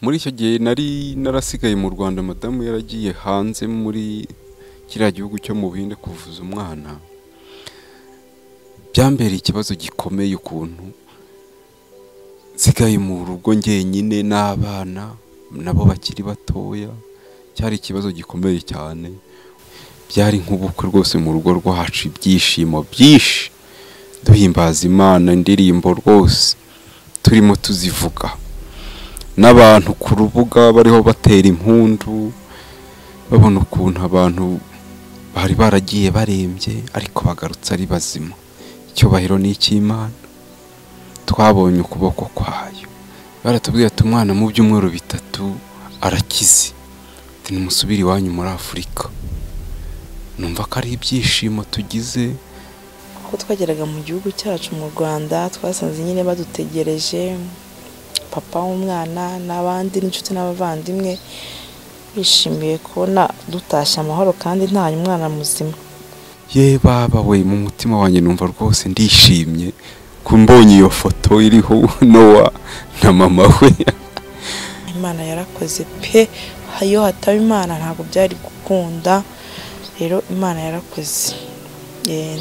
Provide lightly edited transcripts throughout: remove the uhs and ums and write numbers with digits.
Muri icyo gihe nari narasigaye mu Rwanda, madamu yaragiye hanze muri kiriya gihugu cyo mu Buhinde kuvuza umwana. Byambereye ikibazo gikomeye ukuntu nsigaye mu rugo njyenyine n'abana nabo bakiri batoya. Cyari ikibazo gikomeye cyane, byari nk'ubukwe rwose mu rugo rwacu, ibyishimo byinshi, duhimbaza Imana, indirimbo rwose turimo tuzivuga, n'abantu ku rubuga bariho batera impundu, babona ukuntu abantu bari baragiye barembye ariko bagarutse ari bazima. Icyubahiro ni icy'Imana, twabonye ukuboko kwayo. Baratubwiye ati umwana mu byumweru 3 arakize, ati nimusubire iwanyu muri Afurika. Numva ko ari ibyishimo tugize. Ko twageraga mu gihugu cyacu mu Rwanda, twasanze nyine badutegereje, papa w'umwana n'abandi n'inshuti n'abavandimwe, bishimiye kubona dutashye amahoro kandi nta mwana muzima. Ye baba we, mu mutima wanjye numva rwose ndishimye kumbonye iyo foto iriho Noah na mama we. Imana yarakoze pe, iyo hataba Imana ntabwo byari gukunda. Rero Imana yarakoze.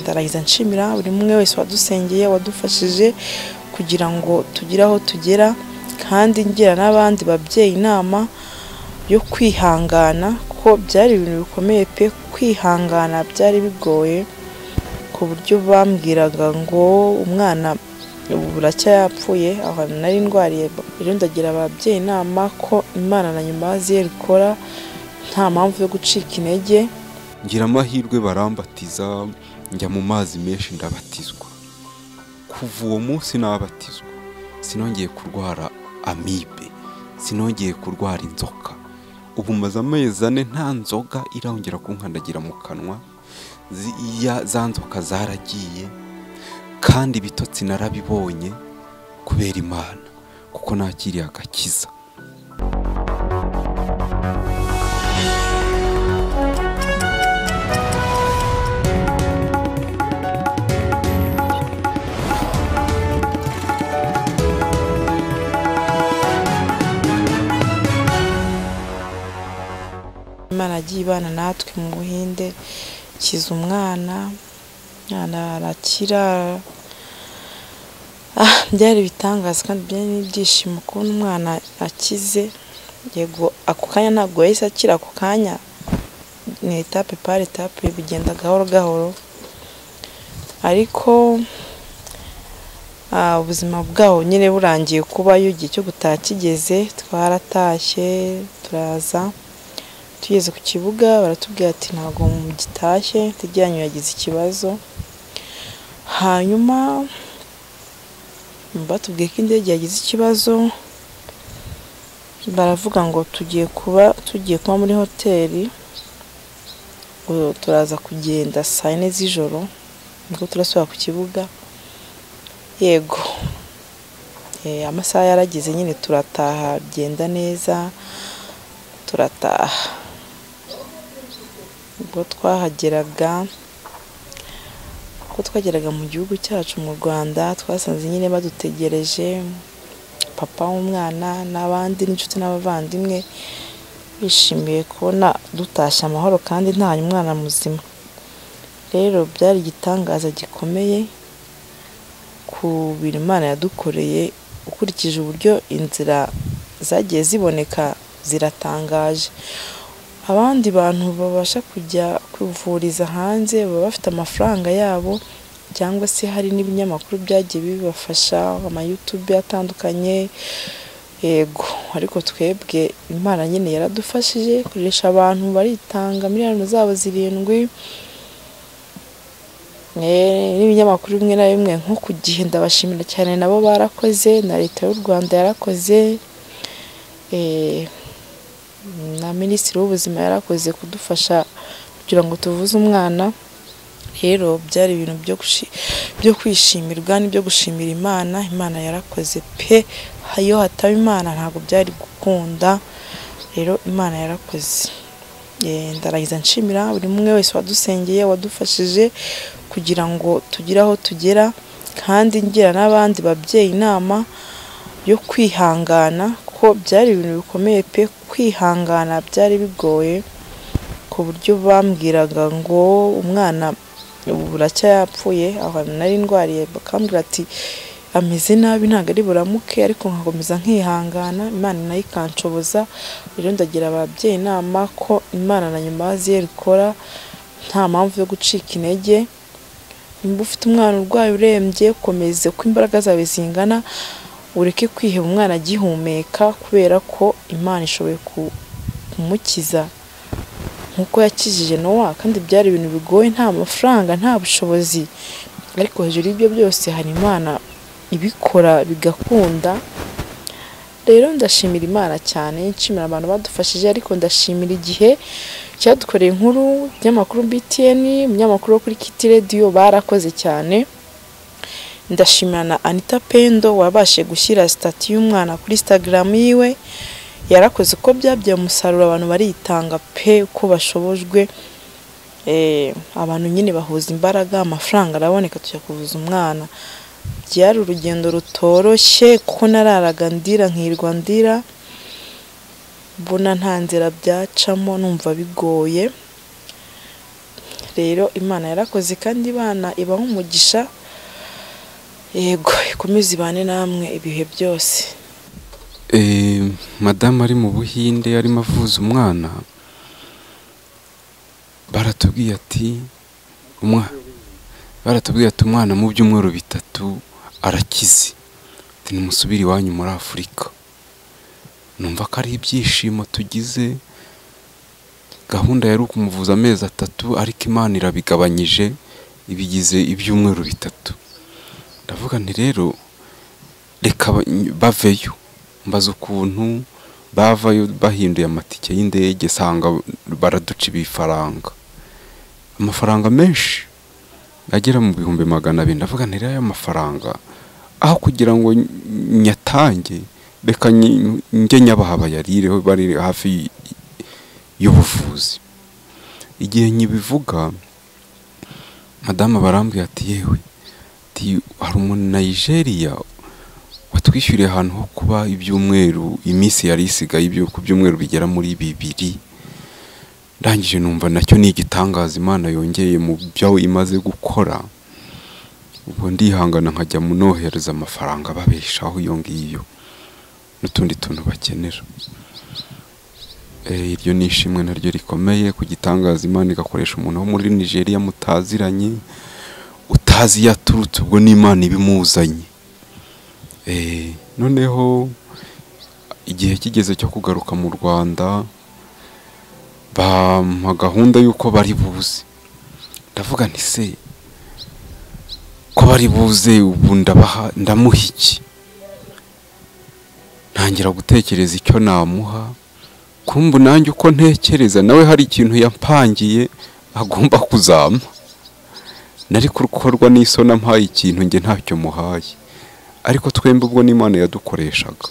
Ndarangiza nshimira buri umwe wese wadusengeye, wadufashije kugira ngo tugire aho tugera, kandi ngira n'abandi babyeyi inama yo kwihangana, kuko byari ibintu bikomeye pe. Kwihangana byari bigoye, ku buryo bambwiraga ngo umwana buracya yapfuye, aho nari ndwariye. Rero ndagira ababyeyi inama ko Imana na nyuma zikora, nta mpamvu yo gucika intege. Ngira amahirwe barambatiza, njya mu mazi menshi ndabatizwa. Kuva uwo munsi nabatizwa, sinongeye kurwara amibe, sinongeye kurwara inzoka. Ubu maze amezi 4 nta nzoga irongera kunkandagira mu kanwa, za nzoka zaragiye, kandi ibitotsi narabibonye kubera Imana, kuko nakiriye agakiza. Imana yagiye ibana natwe mu Buhinde, ikiza umwana, umwana arakira. Byari ibitangaza kandi byari n'ibyishimo kubona umwana akize. Yego ako kanya ntabwo yahise akira ako kanya, ni etape par etape, bigenda gahoro gahoro, ariko ubuzima bwaho nyine burangiye kuba iyo igihe cyo gutaha kigeze, twaratashye turaza. Tugeze ku kibuga baratubwira ati ntabwo mugitashye, indege yanyu yagize ikibazo. Hanyuma batubwiye ko indege yagize ikibazo, baravuga ngo tugiye kuba muri hoteli, ngo turaza kugenda saa 4 z'ijoro nibwo turasubira ku kibuga. Yego amasaha yarageze nyine turataha, bigenda neza, turataha. Ubwo twahageraga, ko twageraga mu gihugu cyacu mu Rwanda, twasanze nyine badutegereje, papa w'umwana n'abandi n'inshuti n'abavandimwe, bishimiye kubona dutashye amahoro kandi nta mwana muzima. Rero byari igitangaza gikomeye ku bintu Imana yadukoreye, ukurikije uburyo inzira zagiye ziboneka ziratangaje. Abandi bantu babasha kujya kwivuriza hanze baba bafite amafaranga yabo, cyangwa se hari n'ibinyamakuru byagiye bibafasha, ama YouTube atandukanye. Yego ariko twebwe Imana nyine yaradufashije, kurisha abantu baritanga miliyoni zabo 7, n'ibinyamakuru bimwe na bimwe nko ku Gihe ndabashimira cyane, nabo barakoze, na leta y'u Rwanda yarakoze, na Minisitiri w'Ubuzima yarakoze kudufasha kugira ngo tuvuze umwana. Rero byari ibintu byo kwishimirwa n'ibyo gushimira Imana. Imana yarakoze pe, iyo hataba Imana ntabwo byari gukunda. Rero Imana yarakoze. Ndarangiza nshimira buri umwe wese wadusengeye, wadufashije kugira ngo tugire aho tugera, kandi ngira n'abandi babyeyi inama yo kwihangana. Kuko byari ibintu bikomeye pe, kwihangana byari bigoye, ku buryo bambwiraga ngo umwana buracya yapfuye, aho nari ndwariye bakambwira ati ameze nabi ntabwo ari buramuke, ariko nkakomeza nkihangana, Imana nayo ikanshoboza. Rero ndagira ababyeyi inama ko Imana na nyuma ziyeri ikora, nta mpamvu yo gucika intege. Nimba ufite umwana urwaye urembye, komeza uko imbaraga zawe zingana, ureke kwiheba umwana agihumeka, kubera ko Imana ishoboye kumukiza nkuko yakijije Nowa. Kandi byari ibintu bigoye, nta mafaranga, nta bushobozi, ariko hejuru y'ibyo byose hari Imana ibikora bigakunda. Rero ndashimira Imana cyane, nshimira abantu badufashije, ariko ndashimira igihe cyadukoreye inkuru, ibinyamakuru BTN, umunyamakuru wo kuri Kiti Radio barakoze cyane. Ndashimira na Anita Pendo wabashije gushyira stati y'umwana kuri Instagram yiwe, yarakoze uko byabyaye umusaruro, abantu baritanga pe uko bashobojwe. Abantu nyine bahuza imbaraga, amafaranga araboneka tujya kuvuza umwana. Byari urugendo rutoroshye kuko nararaga ndira, nkirwa ndira, mbona nta nzira byacamo, numva bigoye. Rero Imana yarakoze kandi Imana ibaha umugisha, yego ikomeze ibane namwe ibihe byose. Madamu ari mu Buhinde arimo avuza umwana, baratubwiye ati umwana mu byumweru 3 arakize, ati nimusubire iwanyu muri Afurika. Numva ko ari ibyishimo tugize. Gahunda yari ukumuvuza amezi 3, ariko Imana irabigabanyije ibigize ibyumweru 3. Ndavuga nti rero reka baveyo, mbaza ukuntu bavayo bahinduye amatike y'indege, sanga baraduca ibifaranga, amafaranga menshi agera mu 200,000. Ndavuga nti rero aya mafaranga aho kugira ngo nyatange, reka njye nyabaha bayarireho, bari hafi y'ubuvuzi. Igihe nkibivuga madamu barambwiye ati yewe, ati hari umuntu Nigeria watwishyuriye ahantu ho kuba ibyumweru, iminsi yari isigaye ibyo ku byumweru bigera muri 2. Ndangije numva nacyo ni igitangaza Imana yongeye mu byo imaze gukora. Ubwo ndihangana nkajya munohereza amafaranga babeshaho iyo ngiyo n'utundi tuntu bakenera. Iryo ni ishimwe naryo rikomeye ku gitangaza Imana igakoresha umuntu wo muri Nigeria mutaziranye, utazi yaturutse, ubwo ni Imana ibimuzanye. Noneho igihe kigeze cyo kugaruka mu Rwanda, bampa gahunda yuko bari buze. Ndavuga nti se ko bari buze ubu ndabaha, ndamuha iki? Ntangira gutekereza icyo namuha, kumbu nanjye uko ntekereza nawe hari ikintu yampangiye agomba kuzampa. Nari kurukorwa n'isoni ampaye ikintu njye ntacyo muhaye, ariko twembe ubwo n'Imana yadukoreshaga.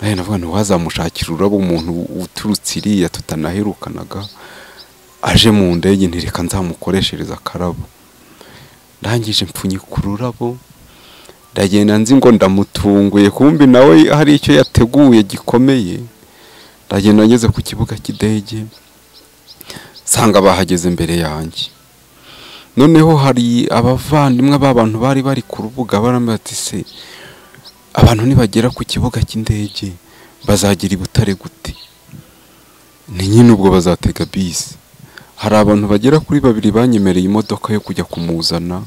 Naye navuga nti wazamushakira ururabo umuntu uturutse iriya tutanaherukanaga aje mu ndege, nti reka nzamukoreshereza akarabo. Ndangije mpfunyika ururabo, ndagenda nzi ngo ndamutunguye, kumbi nawe hari icyo yateguye gikomeye. Ndagenda ngeze ku kibuga cy'indege nsanga bahageze imbere yanjye. Noneho hari abavandimwe b'abantu bari bari ku rubuga barambwira ati se abantu nibagera ku kibuga cy'indege bazagira i Butare gute? Ni nyine ubwo bazatega bisi. Hari abantu bagera kuri 2 banyemereye imodoka yo kujya kumuzana.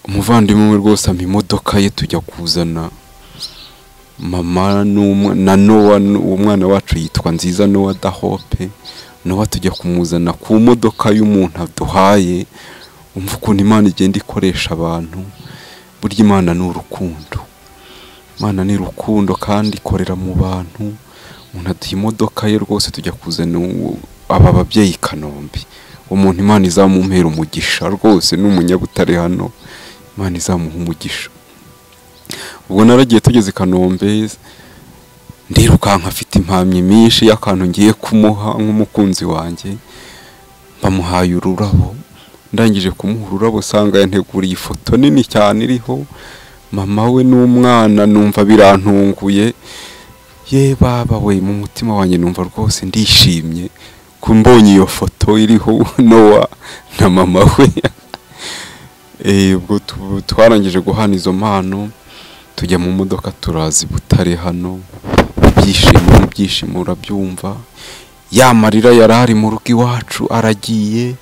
Umuvandimwe we rwose ampa imodoka ye tujya kuzana mama na Nowa. Umwana wacu yitwa Nziza Nowa Dahope. Nowa tujya kumuzana ku modoka y'umuntu aduhaye. Umva ukuntu Imana igenda ikoresha abantu. Burya Imana ni urukundo, Imana ni urukundo kandi ikorera mu bantu. Umuntu aduha imodoka ye rwose tujya kuzana aba babyeyi Kanombe. Umuntu Imana izamumpera umugisha rwose, ni umunyabutare hano, Imana izamuha umugisha. Ubwo naragiye tugeze Kanombe, ndirukanka afite impamyi myinshi y'akantu ngiye kumuha nk'umukunzi wanjye, bamuhaye ururabo. Ndangije kumuha ururabo sanga yanteguriye ifoto nini cyane iriho mama we n'umwana, numva birantunguye. Ye baba we, mu mutima wanjye numva rwose ndishimye kumbonye iyo foto iriho Noah na mama we. Ubwo twarangije guhana izo mpano, tujya mu modoka turaza i Butare hano, ibyishimo n'ibyishimo urabyumva. Ya marira yari ari mu rugo iwacu aragiye,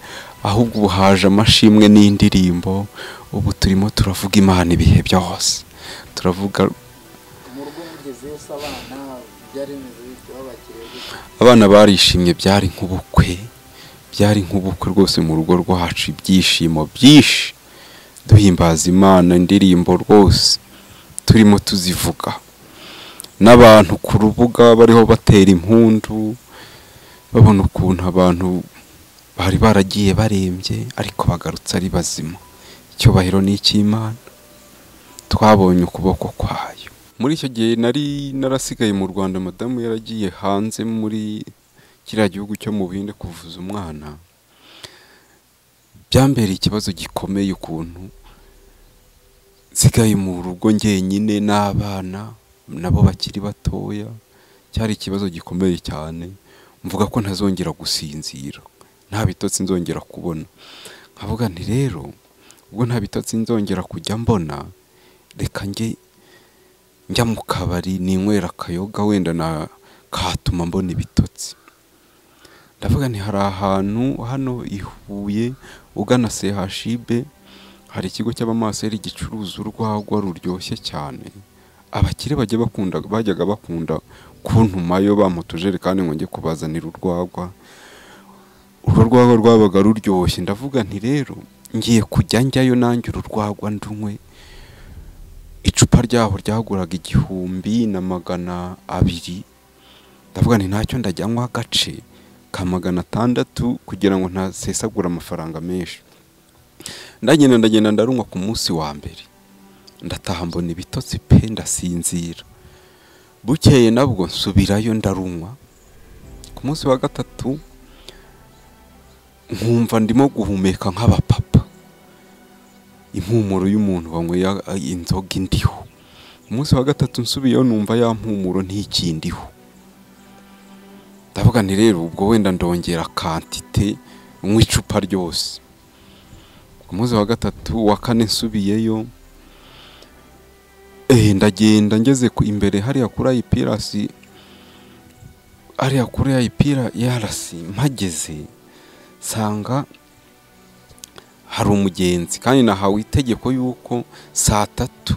ahubwo ubu haje amashimwe n'indirimbo. Ubu turimo turavuga Imana ibihe byose, turavuga. Abana barishimye, byari nk'ubukwe, byari nk'ubukwe rwose mu rugo rwacu, ibyishimo byinshi, duhimbaza Imana, indirimbo rwose turimo tuzivuga, n'abantu ku rubuga bariho batera impundu, babona ukuntu abantu bari baragiye barembye ariko bagarutse ari bazima. Icyubahiro ni icy'Imana, twabonye ukuboko kwayo. Muri icyo gihe nari narasigaye mu Rwanda, madamu yaragiye hanze muri kiriya gihugu cyo mu Buhinde kuvuza umwana. Byambereye ikibazo gikomeye ukuntu nsigaye mu rugo njyenyine n'abana nabo bakiri batoya. Cyari ikibazo gikomeye cyane, mvuga ko ntazongera gusinzira, nta bitotsi nzongera kubona. Nkavuga nti rero ubwo nta bitotsi nzongera kujya mbona, reka njye njya mu kabari ninywera akayoga wenda na katuma mbona ibitotsi. Ndavuga nti hari ahantu hano i Huye ugana CHUB hari ikigo cy'abamaseri gicuruza urwagwa ruryoshye cyane. Abakire bajyaga bakunda kuntumayo bamutujerekani ngo njye kubazanira urwagwa. Urwo rwagwa rwabaga ruryoshye. Ndavuga nti rero ngiye kujya njyayo nanjye uru rwagwa ndunywe. Icupa ryaho ryaguraga 1200. Ndavuga nti ntacyo ndajya nywa agace ka 600 kugira ngo ntasesagura amafaranga menshi. Ndagenda ndarunywa ku munsi wa mbere, ndataha mbona ibitotsi pe, ndasinzira. Bukeye nabwo nsubirayo ndarunywa. Ku munsi wa gatatu nkumva ndimo guhumeka nk'abapapa, impumuro y'umuntu wanyweye inzoga indiho. Umunsi wa gatatu nsubiyeyo numva ya mpumuro ntikindiho. Ndavuga nti rero ubwo wenda ndongera kantite nywa icupa ryose. Ku munsi wa gatatu wa kane nsubiyeyo, ndagenda ngeze imbere hariya kuri IPRC, hariya kuri IPRC mpageze nsanga hari umugenzi, kandi nahawe itegeko yuko saa tatu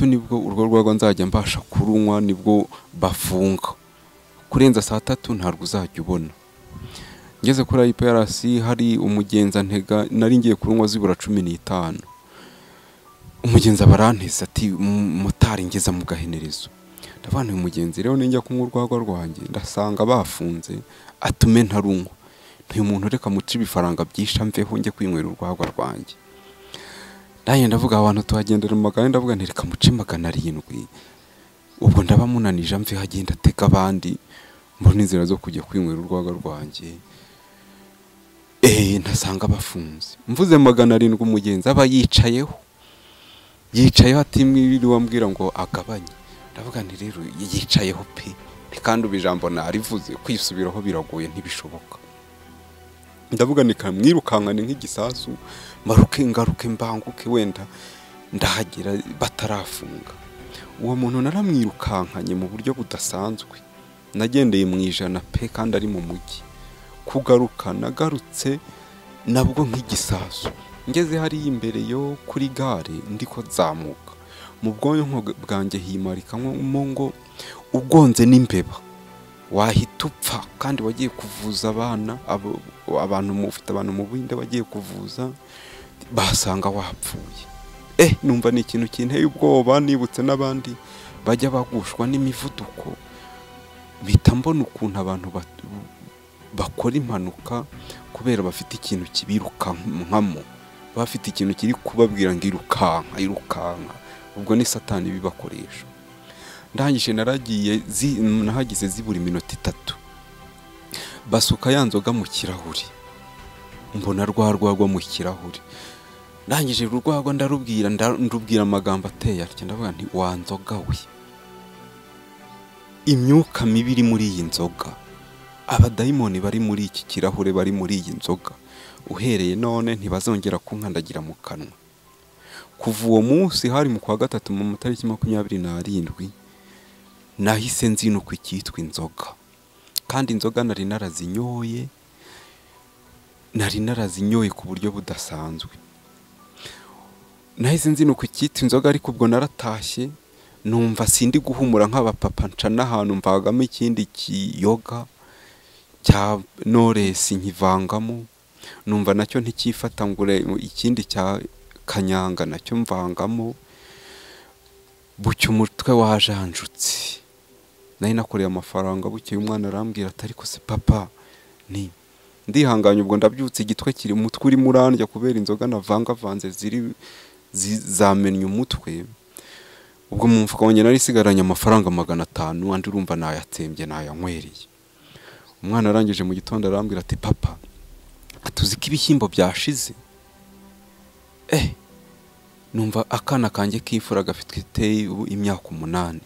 nibwo urwo rwagwa nzajya mbasha kurunywa, nibwo bafunga. Kurenza saa tatu ntabwo uzajya ubona. Ngeze kuri IPRC hari umugenzi antega, nari ngiye kurunywa zibura 15. Umugenzi abaranteze ati motari ngeza mu gahenerezo. Ndavuga nti umugenzi rero ninjya kunywa urwagwa rwanjye ndasanga bafunze, atume ntarunywa. Ntuyu muntu reka muce ibifaranga byinshi amveho njye kwinywera urwagwa rwanjye. Ndagenda ndavuga abantu tuhagendera mu magare, ndavuga nti reka muce 700, ubwo ndaba munanije amveho agenda atega abandi, mbona inzira zo kujya kwinywera urwagwa rwanjye. Ntasanga bafunze. Mvuze 700 umugenzi aba yicayeho, yicayeho ati mwiriwe ambwira ngo agabanye. Ndavuga nti rero yicayeho pe, kandi ubu ijambo narivuze kwisubiraho biragoye ntibishoboka. Ndavuga nti kamwirukankane nk'igisasu, maruke ngaruke mbanguke wenda ndahagera batarafunga. Uwo muntu naramwirukankanye mu buryo budasanzwe, nagendeye mu 100 pe, kandi ari mu mujyi. Kugaruka nagarutse nabwo nk'igisasu, ngeze hariya imbere yo kuri gare ndiko nzamuka, mu bwonko bwanjye himarikamo ngo ugonze n'imbeba wahita upfa, kandi wagiye kuvuza abana, abantu mufite abantu mu Buhinde bagiye kuvuza basanga wapfuye. Numva ni ikintu kinteye ubwoba, nibutse n'abandi bajya bagushwa n'imivuduko, mpita mbona ukuntu abantu bakora impanuka kubera bafite ikintu kibirukankamo, bafite ikintu kiri kubabwira ngo irukanka irukanka, ubwo ni Satani bibakoresha. Ndangije naragiye nahagize zibura iminota 3, basuka ya nzoga mu kirahuri, mbona rwarwagwa mu kirahuri. Ndangije urwagwa ndarubwira, ndubwira amagambo ateye atya, ndavuga nti wa nzoga we, Imyuka mibi iri muri iyi nzoga, abadayimoni bari muri iki kirahure, bari muri iyi nzoga, uhereye none ntibazongera kunkandagira mu kanwa. Kuva uwo munsi, hari mu kwa gatatu mu matariki 27, nahise nzinuka icyitwa inzoga. Kandi inzoga nari narazinyoye, nari narazinyoye ku buryo budasanzwe. Nahise nzinuka icyitwa inzoga, ariko ubwo naratashye numva sindi guhumura nk'abapapa, nca n'ahantu mvagamo ikindi kiyoga cya Noresi nkivangamo, numva nacyo ntikifata, ngure ikindi cya kanyanga nacyo mvangamo. Bucya umutwe wajanjutse, nari nakoreye amafaranga. Bukeye umwana arambwira ati: "Ariko se papa?" Ni ndihanganye, ubwo ndabyutse, igitwe kiri umutwe urimo urandya kubera inzoga navangavanze ziri zamennye umutwe. Ubwo mu mufuka wanjye nari isigaranye amafaranga 500, andi urumva nayatsembye, nayanywereye. Umwana arangije mu gitondo arambwira ati: "Papa, tuzi ko ibishyimbo byashize." Numva akana kanjye k'imfura gafite imyaka 8,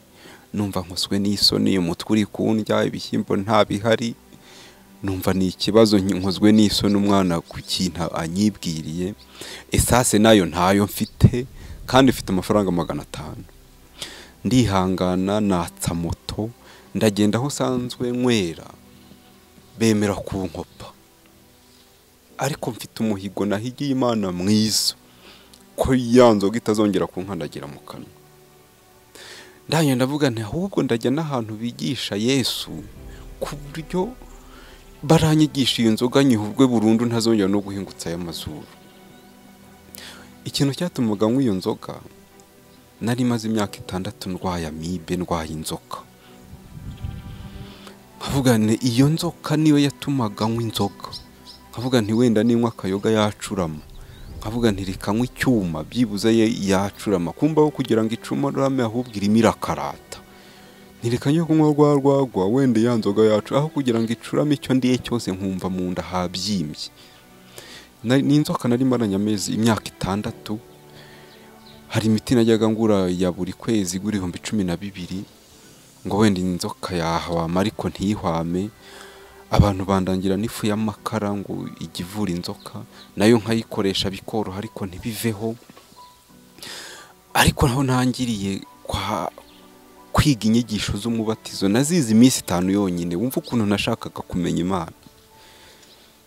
numva nkoswe n'isoni, umutwe uri kundya, ibishyimbo nta bihari, numva ni ikibazo, nkozwe n'isoni umwana ku kintu anyibwiriye. Esase nayo ntayo mfite kandi mfite amafaranga 500. Ndihangana, natsa moto, ndagenda aho usanzwe nywera, bemera kunkopa. Ariko mfite umuhigo nahigiye Imana mwiza ko ya nzoga itazongera kunkandagira mu kanwa. Ndangije ndavuga nti: "Ahubwo ndajya n'ahantu bigisha Yesu, ku buryo baranyigisha iyo nzoga nyihurwe burundu, ntazongera no guhingutsa aya mazuru." Ikintu cyatumaga nywa iyo nzoga, nari maze imyaka 6 ndwaye amibe, ndwaye inzoka. Nkavuga nti iyo nzoka niyo yatumaga nywa inzoga. Nkavuga nti wenda ninywa akayoga yacurama, nkavuga nti reka nywe icyuma byibuze yacurama, kumbaho kugira ngo icumurame ahubwo irimo irakarata. Ntireka njye kunywa rwa rwagwa, wenda ya nzoga yacu aho kugira ngo icurame, icyo ndiye cyose nkumva mu nda habyimbye. Ni inzoka nari maranye amezi, imyaka 6. Hari imiti najyaga ngura ya buri kwezi igura 12,000, ngo wenda inzoka yahwama, ariko ntihwame. Abantu bandangira n'ifu y'amakara ngo ijya ivura inzoka, nayo nkayikoresha bikoroha ariko ntibiveho. Ariko naho ntangiriye kwa kwiga inyigisho z'umubatizo, nazize iminsi 5 yonyine. Wumva ukuntu nashakaga kumenya Imana.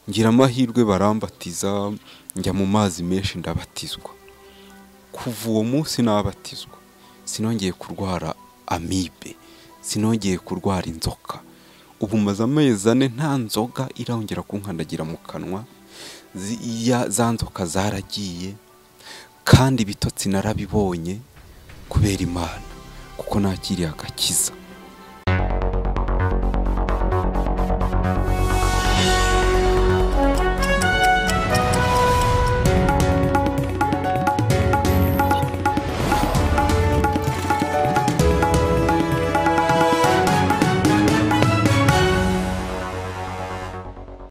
Ngira amahirwe barambatiza, njya mu mazi menshi ndabatizwa. Kuva uwo munsi nabatizwa, sinongeye kurwara amibe, sinongeye kurwara inzoka. Ubu maze amezi 4 nta nzoga irongera kunkandagira mu kanwa. Za nzoka zaragiye, kandi ibitotsi narabibonye kubera Imana, kuko nakiriye agakiza.